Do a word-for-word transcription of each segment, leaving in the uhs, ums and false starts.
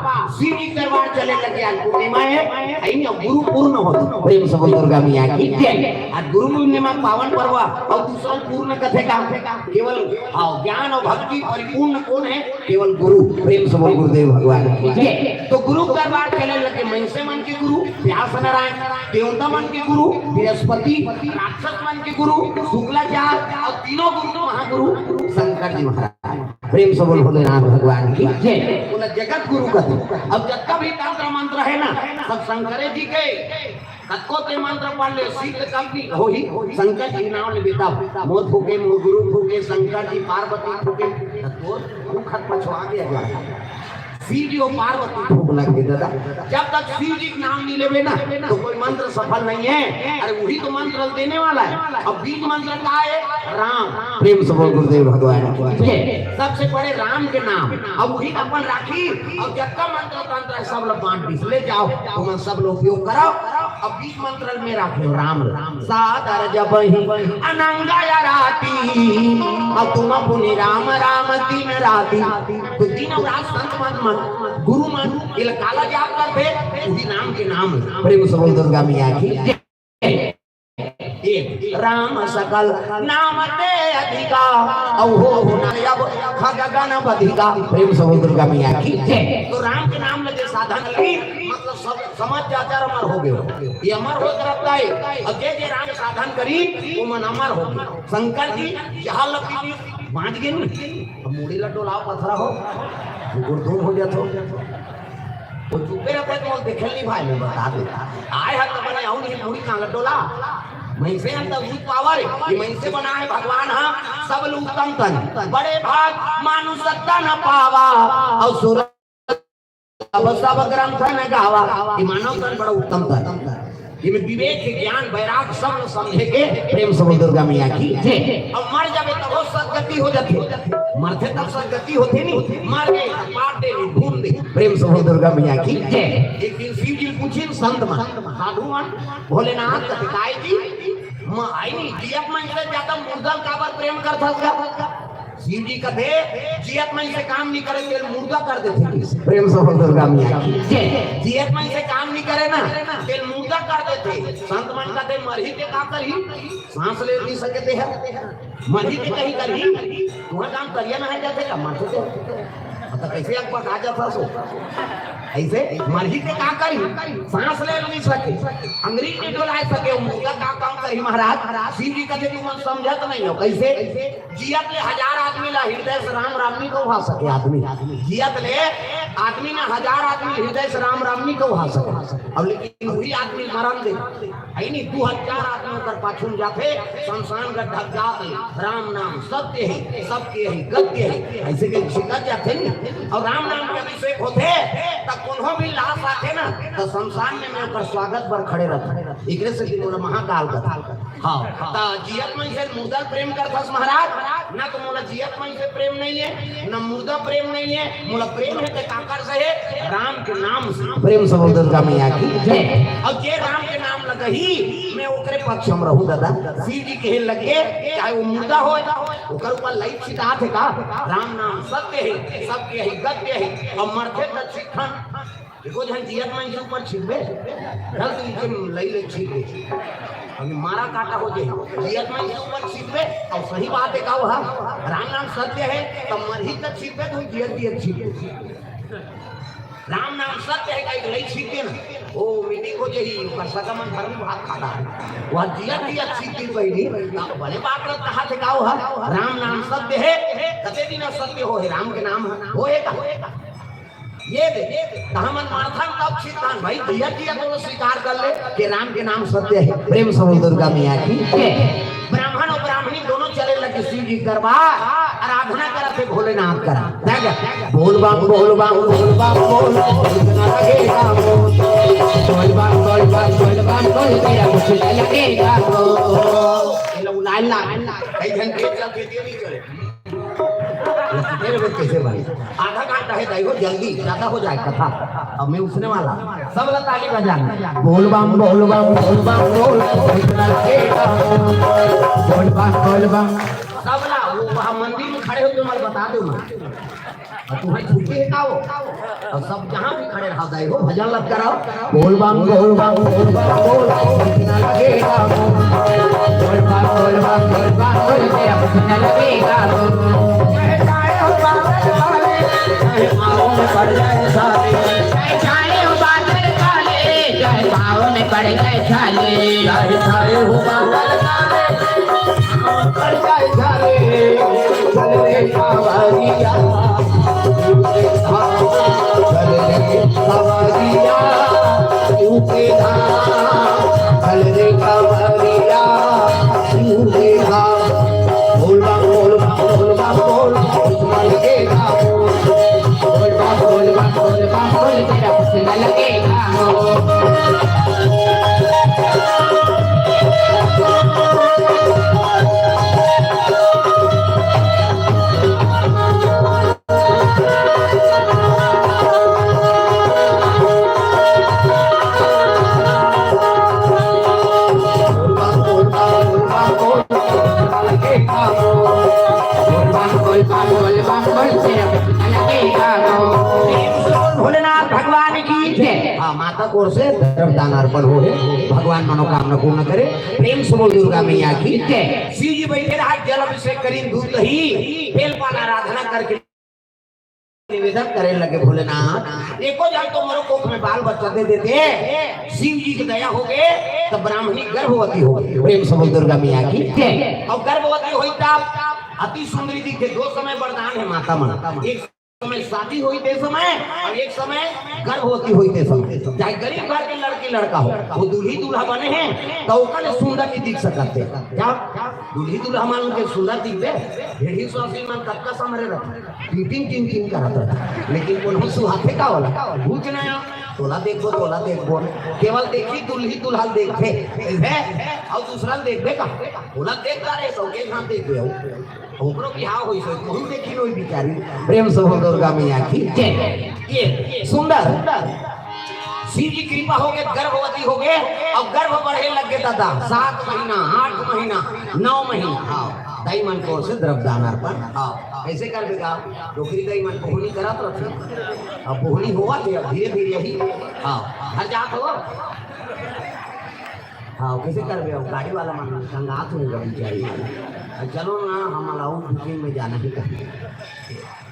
शिव जी दरबार चले लगे, आज पूर्णिमा हे, अइनी गुरु पूर्ण हो। प्रेम से बोल दुर्गा मैया की जय। आज गुरु पूर्णिमा पावन पर्व अउ दूसरा पूर्ण कथे का केवल, हाँ, ज्ञान अउ भक्ति परिपूर्ण कोन हे? केवल गुरु। प्रेम से बोल गुरुदेव भगवान की जय। तो गुरु दरबार चले लगे, मइनसे मन के गुरु व्यास नारायण, देवता मन के गुरु बृहस्पति, राक्षस मन के गुरु शुक्लाचार्य अउ तीनों गुरु महागुरु शंकर जी महाराज। प्रेम से बोल भोलेनाथ भगवान की जय। ओला जगत गुरु कथे। अब जतका भी तंत्र मंत्र हे ना, सब शंकरे जी के। कतको ते मंत्र पढ़ ले, सिद्ध कब भी होही, शंकर जी नाम ले बेटा। मोर फूके, मोर गुरु फूके, शंकर जी पार्वती फूके, त तोर फूक हत पछवा के अगला। शिव जी अउ पार्वती फूक लग गे दादा। जब तक शिव जी के नाम नहीं लेबे ना, तो कोई मंत्र सफल नहीं है। अरे, वही तो मंत्र देने वाला है। अब बीज मंत्र का है? राम। प्रेम से बोल गुरुदेव भगवान की जय। सबसे बड़े राम के नाम। अब वही अपन राखी, अब जतका मंत्र तंत्र है, सब लोग बांट दीस, ले जाओ, तुम सब लोग उपयोग करो। अब बीज मंत्र में राख लो राम। सादर जब ही अनंग आराती, अब तुम पुनि राम राम दिन राती। तो दिन अउ रात संत मन, मन, गुरु मन, ये काला जाप करथे, वही नाम के नाम। प्रेम से बोल दुर्गा मैया की जय। एक राम सकल नाम ते अधिका, अउ हो हो ना अब खग गण बधिका। प्रेम से बोल दुर्गा मैया की जय। तो राम के नाम ले जे साधन करी, मतलब सब समाज के आचार अमर हो गयो। ये अमर हो करता है। अब जे जे राम के साधन करी, वो मन अमर हो गए। शंकर जी जहाँ लपी बांच गए ना, अब मुड़ी ला डोलाव पथरा हो, गुरदुम हो जात हो। वो चुपे रहता है तो वो देखे नहीं भाई, मैं बता देता। आए हाथ तो बने आऊँ नहीं, मुड़ी कहाँ ला डोला। मइनसे अंत रूप पावर, ये मइनसे बनाए भगवान हा, सब लोग उत्तम तन। बड़े भाग मानुष तन पावा, अउ सुर अब सब ग्रंथ में गावा, ये मानव तन बड़ा उत्तम तन। इमे विवेक, ज्ञान, वैराग सब समझे के। प्रेम से बोल दुर्गा मैया की जय। अब मर जाबे तब सदगति हो जाथे, मरथे तब सदगति होथे नहीं, मर गए तब पार दे, घूम दे। प्रेम से बोल दुर्गा मैया की जय। एक दिन शिव जी पूछे संत मन, साधु मन, भोलेनाथ कथे, "काय जी, म-, आई नहीं, जियत मन से ज्यादा मुर्दा काबर प्रेम करथस गा?" शिव जी कथे, "जियत मन से काम नहीं करे, तेल मुर्दा कर देथे।" प्रेम से बोल दुर्गा मैया की जय। जियत मन से काम नहीं करे ना, तेल मुर्दा कर देथे। संत मन कथे, "मरही ते का करही? सांस ले नहीं सके ते है, मरही ते कहीं करही? तुहां काम करिया नहाए जाथे का? मरथे ते।" मतलब कैसे अकबका जाता सो? ऐसे मरही ते का करही? सांस ले नहीं सके, अंगरी नहीं डोलाए सके, मुर्दा का काम करही महाराज? शिव जी कथे, "तुम समझत नहीं हो।" कैसे? जियत ले हजार आदमी ला हृदय से राम राम नहीं कहवा सके आदमी। जियत ले आदमी ने हजार आदमी हृदय से राम राम नहीं कहवा सके। अब लेकिन वही आदमी मरन दे, है नहीं, दू हजार आदमी ओकर पाछू में जाथे, शमशान घाट ढक जात हे, "राम नाम सत्य है, सबके है, गत्य है।" ऐसे के छिकत जाथे नहीं। और राम नाम के अभिषेक होथे, तब कोनो भी लाश आथे ना, तो शमशान में, में ओकर स्वागत बर खड़े रहथे। एकरे से दिन ओला महाकाल कथे। हाँ, त जियत मन से मुर्दा प्रेम करथस महाराज, ना तो मोला जियत मन से प्रेम नहीं है, ना मुर्दा प्रेम नहीं है, मोला प्रेम है ते काकर से है? राम के नाम से। प्रेम से बोल दुर्गा मैया की जय। अब जे राम के नाम लगही, मैं ओकरे पक्ष में रहूं दादा। शिव जी कहे लगे, चाहे वो मुर्दा होय, ओकर ऊपर लई छिटात हे का? राम नाम सत्य है, सबके है गत्य है, और मरथे त छिटथन। देखो, जहाँ जियत मन के ऊपर छिटबे, चल तू इनके लई ले छिट दे। अभी मारा काटा हो जाए। जियत मन के ऊपर छिटबे, और सही बात है का, वो हा? राम नाम सत्य है, तो मरही तक छिटबे, तू जियत जियत छिटबे। राम नाम सत्य है, कहीं लई छिट दे ना, वो मीटिंग हो जाही, ओकर सगा मन घर में भात खाता है। वह जियत जियत छिट दे बहिनी, तो बड़े बात रहता हाथ का, वो हा? राम नाम सत्य है, कते दिन सत्य हो है, राम के नाम है, हो है का? ये दे, त हमन मानथन तब छिटथन भाई, जियत जियत तो स्वीकार कर ले कि राम के नाम सत्य है। प्रेम से बोल दुर्गा मैया की जय। ब्राह्मण और ब्राह्मणी दोनों चले लगे शिव जी के दरबार, आराधना करत हे भोलेनाथ करा। देख, बोल बम, बोल बम, बोल बम, बोल, इतना लगेगा बोल। बोल बम, बोल बम, बोल बम, बोल, तेरा कुछ नहीं लगेगा बोल। ये लोग लाइन ला, कई घंटे चल के ये नहीं करे। मेरे में कैसे भाई? आधा घंटा है दाई, वो जल्दी ज्यादा हो जाए कथा। अब मैं उठने वाला, सब लोग ताली बजाना। बोल बम, बोल बम, बोल बम, बोल, इतना लगेगा। बोल बम, बोल बम। सब ला, वो वहाँ मंदिर में खड़े हो, तुम्हारे बता दो ना। तुम्हें छुट्टी है का हो? और सब जहाँ भी खड़े रहो, दाई हो, भजन लग कराओ। बोल बम, बोल बम, बोल बम, बोल बम, कितना लगेगा मोर। बोल बम, बोल बम, बोल बम, बोल, तेरा कितना लगेगा मोर। चाहे जाए हो बादल काले, चाहे पाँव में पड़ जाए छाले। चाहे जाए हो बादल काले, चाहे पाँव में पड़ जाए छाले। चाहे जाए हो बादल काले, पड़ जाए छाले। चल रे कांवरिया, चल रे कांवरिया, शिव के धाम। चल रे कांवरिया, शिव के धाम। बोल बम, बोल बम, बोल बम, बोल बम, बोल बम, बोल बम, बोल बम, बोल बम, बोल, तेरा हुस्न लगेगा। भोलेनाथ भगवान की जय। हाँ, माता की ओर से द्रव्य दान अर्पण हो है, भगवान मनोकामना पूर्ण करे। प्रेम से बोल दुर्गा मैया की जय। शिव जी बैठे रहा, जल अभिषेक करीन, दूध दही, बेल पान आराधना करके निवेदन करे लगे, भोलेनाथ, एको जन तो मोरो कोख में बाल बच्चा दे देते। शिव जी की दया हो गए, तब ब्राह्मणी गर्भवती हो गई। प्रेम से बोल दुर्गा मैया की जय। और गर्भवती हुई तब अति सुंदरी दिखे। दो समय वरदान है माता मन, एक समय शादी हुई ते समय और एक समय गर्भवती हुई ते समय। चाहे गरीब घर के लड़की लड़का हो, वो दूल्ही दूल्हा बने हैं तो ओकर ले सुंदर नहीं दिख सकते। क्या दूल्ही दूल्हा मन के सुंदर दिखबे? भेड़ी स्वासी मन तक का समरे रहते, टिंग टिंग टिंग टिंग करत रहते, लेकिन कोनो सुहाथे का होला? कुछ नहीं। तोला देखबो, तोला देखबो, केवल देखी दूल्ही दूल्हा देखबे, देखबे, और दूसरा देखबे का? ओला देखता रहे, सबके साथ देखबे हो। ओकरो बिहाव होई सो, कहूं देखी नोई बिचारी। प्रेम से बोल दुर्गा मैया की जय। ये सुंदर शिव जी कृपा हो गए, गर्भवती हो गए, अब गर्भ बढ़े लग गए दादा, सात महीना, आठ महीना, नौ महीना। हाँ, दाई मन को से द्रव्य दान अर्पण। हाँ, ऐसे कर बेटा, डोकरी दाई मन बोहनी करत रहती, अब बोहनी होवत है, अब धीरे धीरे ही। हाँ, घर जात हो। हाँ, कैसे करबे? अब गाड़ी वाला मन संगात होगा बेचारी। अब चलो ना, हम अलाउड बुकिंग में जाना ही करते हैं।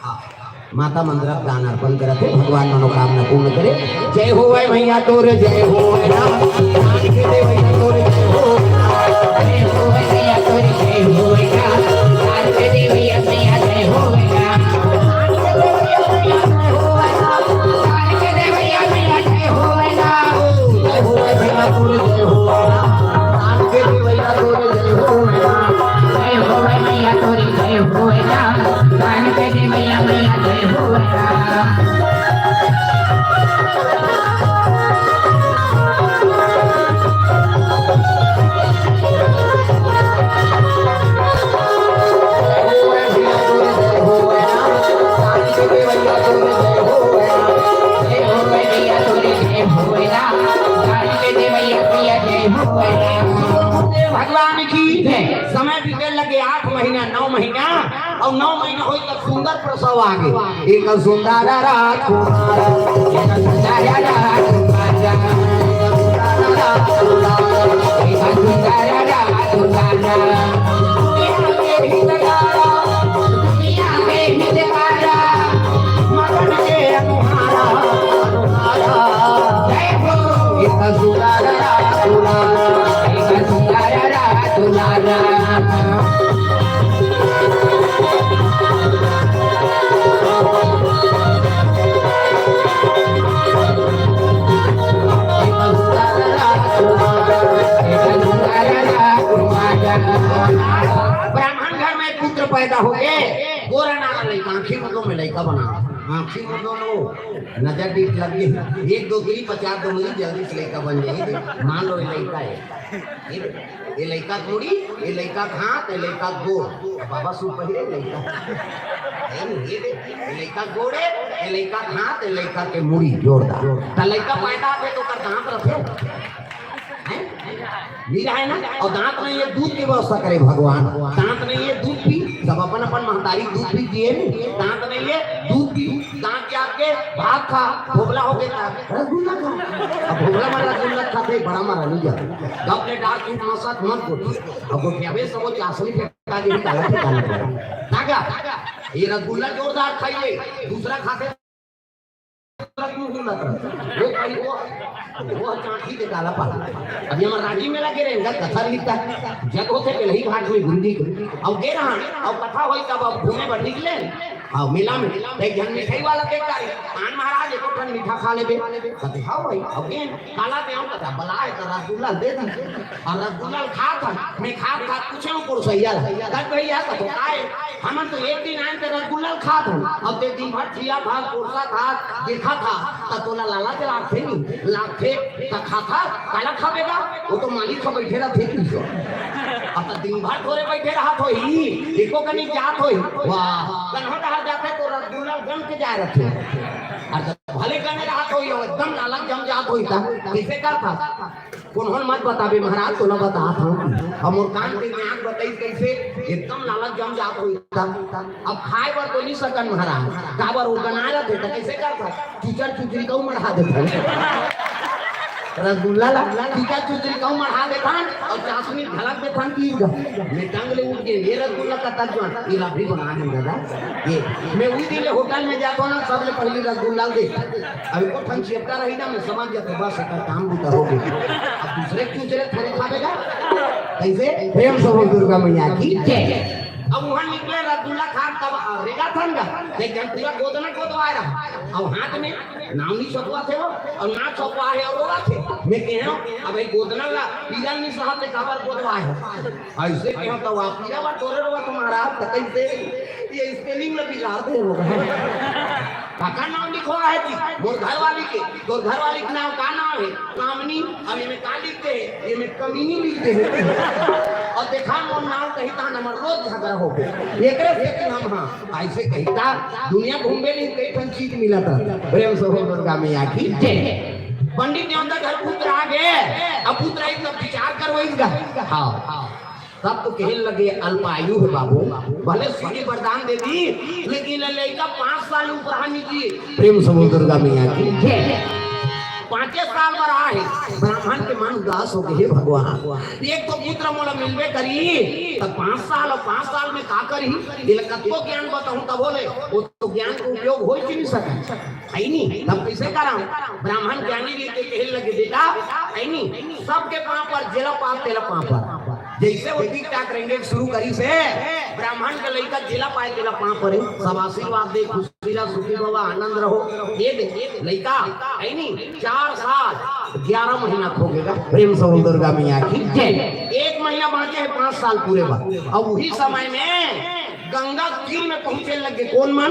हाँ, माता मंदिर दान अर्पण करत है, भगवान मनोकामना पूर्ण करे। जय हो भाई मैया तोर, जय हो राम। जय हो भैया तोर, जय हो राम। जय हो भैया तोर, जय हो राम। जय हो भैया मैया, जय हो राम। जय हो भैया मैया, जय हो राम। जय हो भैया तोर, जय हो राम। जय हो भैया तोर, जय हो राम। जय हो भैया तोर, जय हो राम। प्राण के देवैया मैया, जय हो राम। भगवान की जय। समय बीते लगे आठ महीना, नौ महीना, और नौ महीना होई तक सुंदर प्रसव आ गए। एक सुंदर राजकुमार, एक सुंदर राजकुमार, एक सुंदर राजकुमार। दुनिया में हितकारा, मगन के अनुहारा, अनुहारा। जय हो। एक सुंदर राजकुमार, एक सुंदर राजकुमार। ब्राह्मण घर में पुत्र पैदा हो गए, गोरा नारा लइका, आँखी में दो में लइका बना, आँखी में दो लो, नजर डीठ लग गई, एक दो गिरी, पचास दो मिली, जल्दी से लइका बन जाए। मान लो, ये लइका है, ये, ये लइका के मुड़ी, ये लइका के हाथ, ये लइका के गोड़। बाबा सूट पहिरे लइका, ये, ये, ये लइका के गोड़ है, ये लइका के हाथ, ये लइका के मुड़ी जोरदार। त लइका पैदा होते तो ओकर दांत रखे, हैं? नहीं रहे ना। और दांत नहीं है, दूध की व्यवस्था करे भगवान। दांत नहीं है, दूध पी, सब अपन अपन महतारी दूध पी दिए नहीं। दांत नहीं है, दूध पी, दांत के आपके भात खा, भोगला हो गया। रसगुल्ला खा। अब भोगला मारा रसगुल्ला खाते बड़ा मारा नहीं जा। गप ले डाल तू मसत मत गोठिया। अब गोठिया बे सब चासनी फेंका दे, काला ठिकाना। तागा, ये रसगुल्ला जोरदार खाइए, दूसरा खाते दूसरा क्यों बोला था? वो भाई वो, वो चांटी के काला पाला। अब ये हमारा राजी मेला के रहेंगे, कथा लिखता है। जग होते के नहीं घाट में गुंडी को। अब गे रहा, अब कथा होई तब अब घूमे बर निकले। हाँ, मेला में एक जन मिठाई वाला देखता है, "आन महाराज, एको ठन मीठा खा लेबे।" कहते, "हाँ भाई, अब ये काला दे, हम कहता, बला है तो रसगुल्ला दे दी।" और रसगुल्ला खात हन, मैं खात खात पूछे हूँ पुरसैया ला, "कब भैया?" कहते, "आए, हमन तो एक दिन आए थे रसगुल्ला खात हन, अब ते दिन भर जिया था, पुरसा था, देखा था, त तोला लाला के लागथे नहीं, लागथे, त खाता, काला खाबे गा?" वो तो मालिक ह बैठे रहथे पीछे। अब त दिन भर थोरे बैठे रहत होही, एको कनी जात होही। वाह, कन्हो डहर जाथे तो रसगुल्ला गन के जाए रहथे। और जब भले गने रहत होही, वो एकदम लालच जम जात होही, त कैसे करता? कोन्हो ल मत बताबे महाराज, तोला बतात हंव। अब मोर कान के नाक बताई कैसे एकदम लालच जम जात होही। अब खाए बर तो नहीं सकन महाराज, काबर वो गना रहथे त कैसे करथन? चुचर चुचरी कहूँ मढ़ा देथन। रसगुल्ला ला चुचर चुचरी कहूँ मढ़ा देथन और चासनी घलक देथन कि ग-, मैं टंग ले उठ गए, ये रसगुल्ला का तक जान, ये ला भी बना नहीं दादा। ये मैं उही दिन ले होटल में जाता हूँ ना, सबले पहले रसगुल्ला दे। अब एको ठन चेपटा रही ना, मैं समझ जाता हूँ, बस एकर काम बूता हो गया। अब दूसरे के चुचरे थोड़े खाबे गा। कैसे? प्रेम से बोल दुर्गा मैया की जय। अब वहां निकले रसगुल्ला खा, तब रेगा थन गा। देख, जन पूरा गोदना गोदवाए रहा। अब हाथ में नाम नहीं छपवा थे वो, और ना छपवा है और रोवा थे। मैं कहे हूँ, अब ये गोदना ला पीला नहीं सहा ते काबर गोदवाए हो। ऐसे कहे हूँ, तो आप पीला बात तोरे रोवा तुम्हारा, तो कैसे? ये स्पेलिंग में बिगाड़ दे होगा। काकर नाम लिखवा है जी? मोर घरवाली के। तोर घरवाली के नाम का नाम है? कामनी। अब ये में का लिखते हैं? ये में कमीनी लिखते हैं। और देखा, मोर नाम कही ता नंबर रोज झगड़ा हो गए। एकरे से कि हम, हाँ, ऐसे कही ता दुनिया घूमबे नहीं, कई ठन चीज मिला था। प्रेम से हो दुर्गा मैया की जय। पंडित देवता घर पुत्र आ गए। अब पुत्र आई तो विचार करो इसका। हाँ, तब तो कहने लगे, "अल्पायु है बाबू, भले स्वर्ग वरदान दे दी, लेकिन ये लड़का पाँच साल ऊपर आने की।" प्रेम से बोल दुर्गा मैया की जय। पाँचे साल बर आहे, ब्राह्मण के मन उदास हो गए, "हे भगवान, एक तो पुत्र मोला मिलबे करी, तब पाँच साल, और पाँच साल में का करी? ये कतको ज्ञान बताऊं तब बोले, वो तो ज्ञान के उपयोग हो ही नहीं सका।" है नी? तब कैसे करा? ब्राह्मण ज्ञानी रीति कहने लगे, "बेटा, है नी? सबके पाँव पर, जेला पाप तेला पाँव पर।" जैसे वो टिक टाक रहेंगे शुरू करी से, ब्राह्मण के लइका जेला पाए तेला पाँव परे, सब आशीर्वाद दे, खुशी ला, सुखी भवा, आनंद रहो, ये दे लइका, है नी? चार साल ग्यारह महीना खो गया। प्रेम से बोल दुर्गा मैया की जय। एक महीना बाँचे है पाँच साल पूरे बाद। अब वही समय में गंगा तीर में पहुंचे लगे। कौन मन?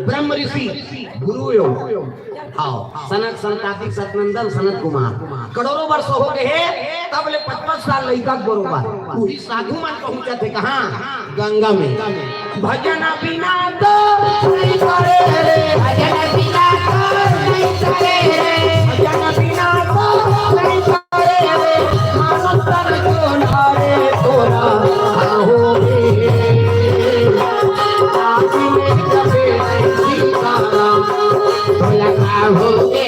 ब्रह्म ऋषि, गुरु यो। हाँ, सनक सनकादिक सतनंदन सनत कुमार। करोड़ों वर्ष हो गए, तब ले पचपन साल लइका बरोबर। वही साधु मन पहुंचत हे कहाँ? गंगा में। भजन बिना तो नहीं करे रे। भजन बिना तो नहीं करे रे। भजन बिना तो नहीं करे रे। मानव तन को नारे तोरा हो रे। आज में जपे सीताराम। भोला का हो रे।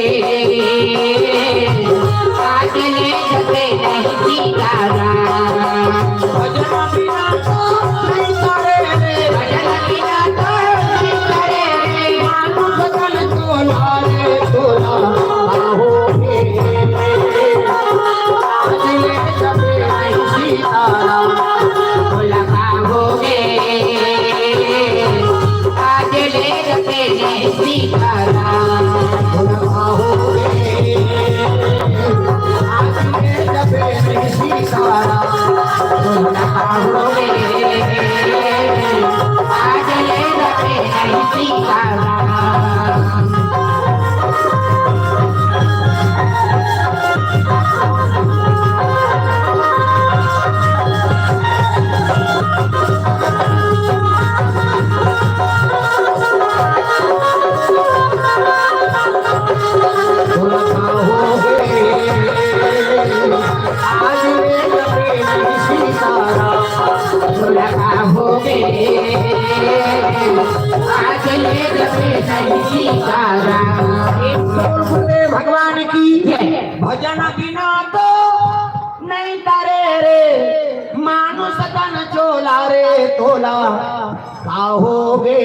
आज में जपे सीताराम। भजन बिना तो नहीं करे रे। भजन बिना तो नहीं करे रे। मानुष तन को नारे तोरा हो रे। आज ले जपे सीताराम। भोला का हो रे। आज ले जपे सीताराम। भोला का हो रे। जपे नहीं सीताराम। बोल भोले भगवान की जय। भजन बिना तो नहीं तारे रे, मानुष तन चोला रे तोला। का होगे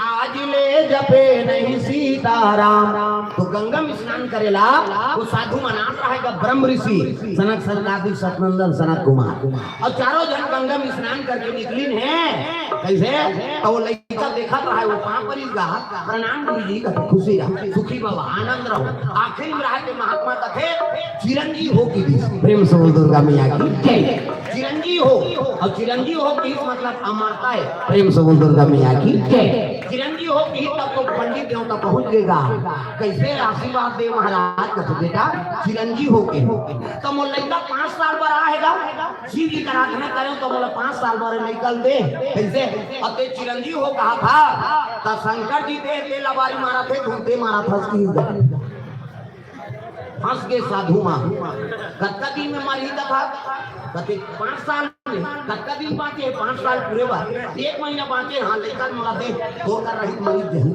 आज ले जपे नहीं सीताराम। तो गंगा में स्नान करेला, वो साधु मनात रहेगा ब्रह्म ऋषि, सनक सनकादि सतनंदन सनत कुमार। अउ चारों झन गंगा में स्नान करके निकलिन हे। कइसे? त वो लइका देखत रहे, वो पाँव परिस गा, "प्रणाम गुरुजी," कथे, "खुशी रह, सुखी भवा, आनंद रहो।" आखिरी में रहे के महात्मा कथे, "चिरंजी हो" कहि दिस। प्रेम से बोल दुर्गा मैया की जय। चिरंजी हो, अउ चिरंजी हो कहिस मतलब अमरता हे। प्रेम से बोल दुर्गा मैया की जय। चिरंजी हो कहिस तब तो पंडित देवता पहुंच गे गा। कइसे आशीर्वाद दे महाराज, कथे, "बेटा, चिरंजी हो कहिस।" त मोर लइका पाँच साल बर आए हे गा, शिव जी कर आराधना करेंव त मोला पाँच साल बर लइका ल दे। कइसे? अब ते चिरंजी हो कहा था, त शंकर जी ते, ते लबारी मारत हे, घूमते मारत हंस की। फंस गे साधु मन। कतका दिन में मरही कथा? कथे, "पाँच साल में।" कतका दिन बांचे? "पाँच साल पूरे बर।" "एक महीना बांचे।" "हाँ, लइका ल मोला दे।" "तोर कर रही मरीज जही।"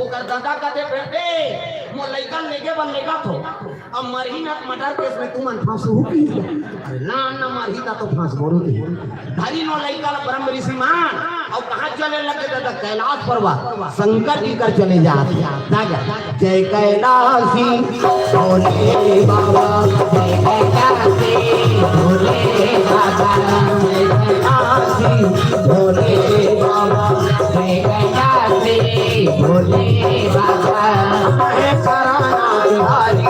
ओकर दादा कथे, "बेटे, मोर लइका ल लेगे बर लेगत हों, अब मरही ना त मर्डर केस में तुमन फंसहू कहि।" "अरे ना, ना मरही ता तो फंसबो रे।" धरिन ओ लइका ल ब्रह्म ऋषि मन, अउ कहाँ चले लगे दादा? कैलाश पर्वत, शंकर जी कर चले जात हे। दादा, जय कैलाशी भोले बाबा, जय कैलाशी भोले बाबा, जय कैलाशी भोले बाबा, जय कैलाशी भोले बाबा। मैं शरण बिहारी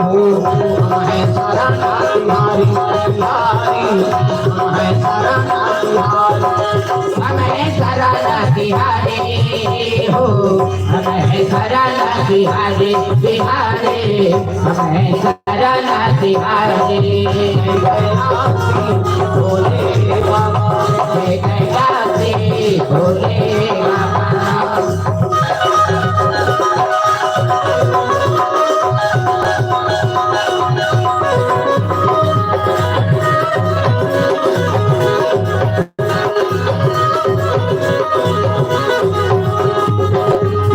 हूँ, मैं शरण बिहारी, बिहारी, मैं शरण बिहारी। हमें शरण बिहारी हो, हमें शरण बिहारी, बिहारी, हमें शरण बिहारी। भोले बाबा, जय कैलाशी भोले बाबा।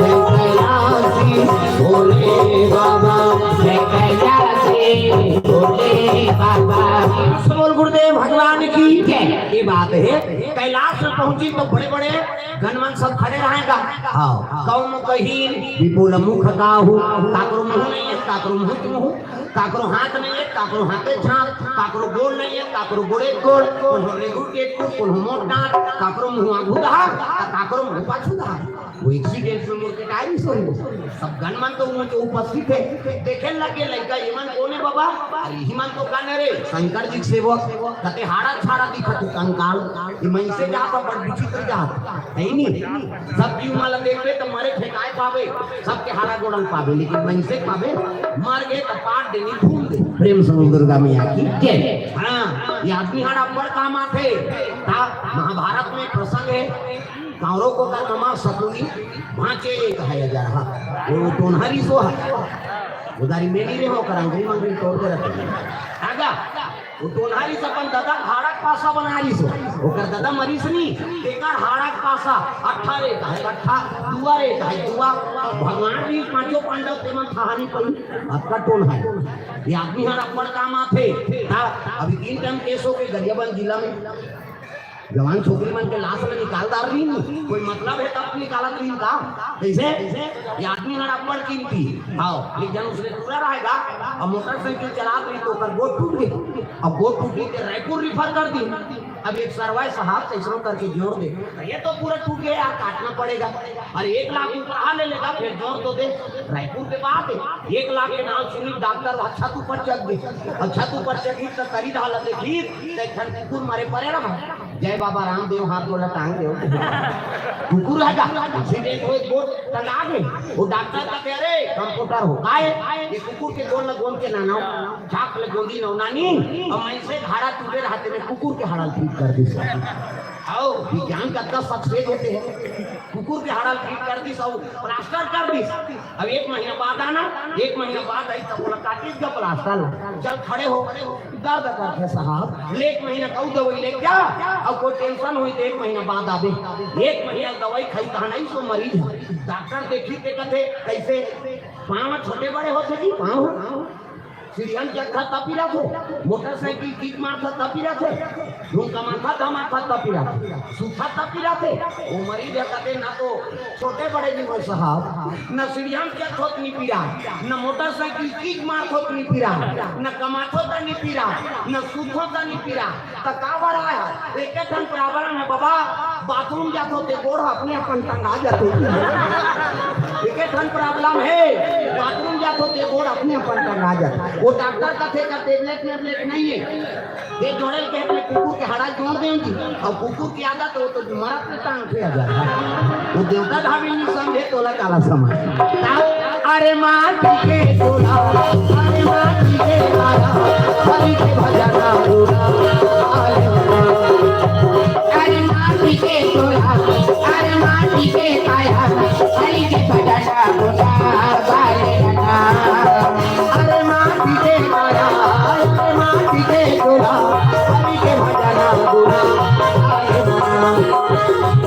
जय कैलाशी भोले बाबा, जय कैलाशी भोले बाबा। बोल गुरुदेव भगवान की जय। ये बात हे, कैलाश में पहुंची तो बड़े-बड़े गणमन सब खड़े रहेगा। हाँ। कौन कही विपुल मुख काहू, काकरो मुंह नहीं है, काकरो मुंह मुंह, काकरो हाथ नहीं है, काकरो हाथे छाप, काकरो गोड़ नहीं है, काकरो गोड़े गोड़, कोनो रेगुर के कुर, कोनो मोट डांट, काकरो मुंह आगू दहा, काकरो मुंह पाछू दहा। वो एक्सीडेंट में मोर के टाइम से हो। सब गणमन तो उमन जो उपस्थित हे, देखे लगे लइका, "इमन कोन हे बाबा?" "अरे इमन तो गण हे रे, शंकर जी के सेवक।" कथे, "हाड़ा छाड़ा दिखत हे कंकाल, ये मइनसे जात हे बड़ विचित्र जात हे, नहीं?" सब जीव मन ला देखबे त मरे फेंकाए पाबे, सबके हाड़ा गोड़न पाबे, लेकिन मइनसे पाबे, मर गे त पाट देनी, भूल दे। प्रेम से बोल दुर्गा मैया की जय। हाँ, ये आदमी हाड़ा बड़ काम आथे। ता महाभारत में प्रसंग हे, कौरव कोकर ममा शकुनी, भांचे एक है अजरहा, वो टोनहरी सो है, उधारी में नहीं रहे, ओकर अंगरी मंगरी तोड़ के रख दे। आगा, वो टोनहारी से अपन ददा हाड़ा के पासा बना रहिस हो। ओकर ददा मरिस नी, तेकर हाड़ा के पासा, अट्ठा रे कहे अट्ठा, दुआ रे कहे दुआ। भगवान भी पांचों पांडव तेमन कहानी पढ़ी, अतका टोनहारी। ये आदमी हर अब्बड़ काम आथे। ता अभी तीन टाइम केस हो के गरियाबंद जिला में। जवान छोकरी मन के लाश ल निकाल डार रही नी, कोई मतलब हे तब निकालत रही का? कइसे? ये आदमी हर अब्बड़ कीमती। हाँ, एक जन उसने टूरा रहेगा, अब मोटरसाइकिल चलात रही तो ओकर गोड़ टूट गे। अब गोड़ टूटी के रायपुर रिफर कर दी। अब एक सरवाई साहब कइसनो करके जोड़ दे, ये तो पूरा टूट गया यार, काटना पड़ेगा। अरे एक लाख ऊपर आ ले लेगा, फिर जोड़ तो दे। रायपुर के बात हे, एक लाख के नाम सुनी डॉक्टर, अच्छा तू पर चढ़ दे, अच्छा तू पर चढ़ी तो करी डाल देखी, तो एक ठन कुकुर मरे पड़े रहा। जय बाबा रामदेव, हाथ गोला टांग देव। कुकुर है का? सीधे कोई गोड़ टंगा दे। वो डॉक्टर का कह रहे, "कंपाउंडर हो, काहे? ये कुकुर के गोड़ ल गोंद के नाना हो, झाक ले गोंदी नौ नानी, और मैं से घाड़ा टूटे रहते में कुकुर के हाड़ा ठीक कर दी।" आओ, विज्ञान का दस सक्सेस होते हैं। कुकुर के हाड़ा ल ठीक कर दिस अउ प्लास्टर कर दिस। अब एक महीना बाद आना, एक महीना बाद आई, तब ओला काटिस गा प्लास्टर ला। चल खड़े हो, दर्द करथे साहब, ले एक महीना का दवाई लेके आ, अउ कोई टेंशन होई त एक महीना बाद आबे। एक महीना दवाई खाई, तहां नहीं सो मरीज ह। डॉक्टर देखी ते कथे, "कैसे पाँव छोटे बड़े होथे जी, पाँव?" सीढ़ियन चढ़था त पिराथे, मोटरसाइकिल किक मारथा त पिराथे, धूम कमाथा धमाथा त पिराथे, सुथा त पिराथे। ओ मरीज ह कथे, "ना तो छोटे बड़े नहीं होय साहब, न सीढ़ियन चढ़थों त नहीं पिरा, न मोटरसाइकिल किक मारथों त नहीं पिरा, न कमाथों त नहीं पिरा, न सुथों त नहीं पिरा।" त का बर आय हे? एके ठन प्रॉब्लम हे बाबा, बाथरूम जाथों ते गोड़ ह अपने अपन टंगा जाथे। एके ठन प्रॉब्लम हे, बाथरूम जाथों ते गोड़ अपने अपन टंगा जाथे। ओ डॉक्टर कथे का टेबलेट वेबलेट नहीं हे। ये जोड़े के अपने कुकुर के हाड़ा जोड़ देंगे। अउ कुकुर की आदत हो तो मरत के टांग पे आ जाए। वो देवता धामी नहीं समझे, तोला काला समझ। अरे माटी के गोला, अरे माटी के गोला, हरी के भरी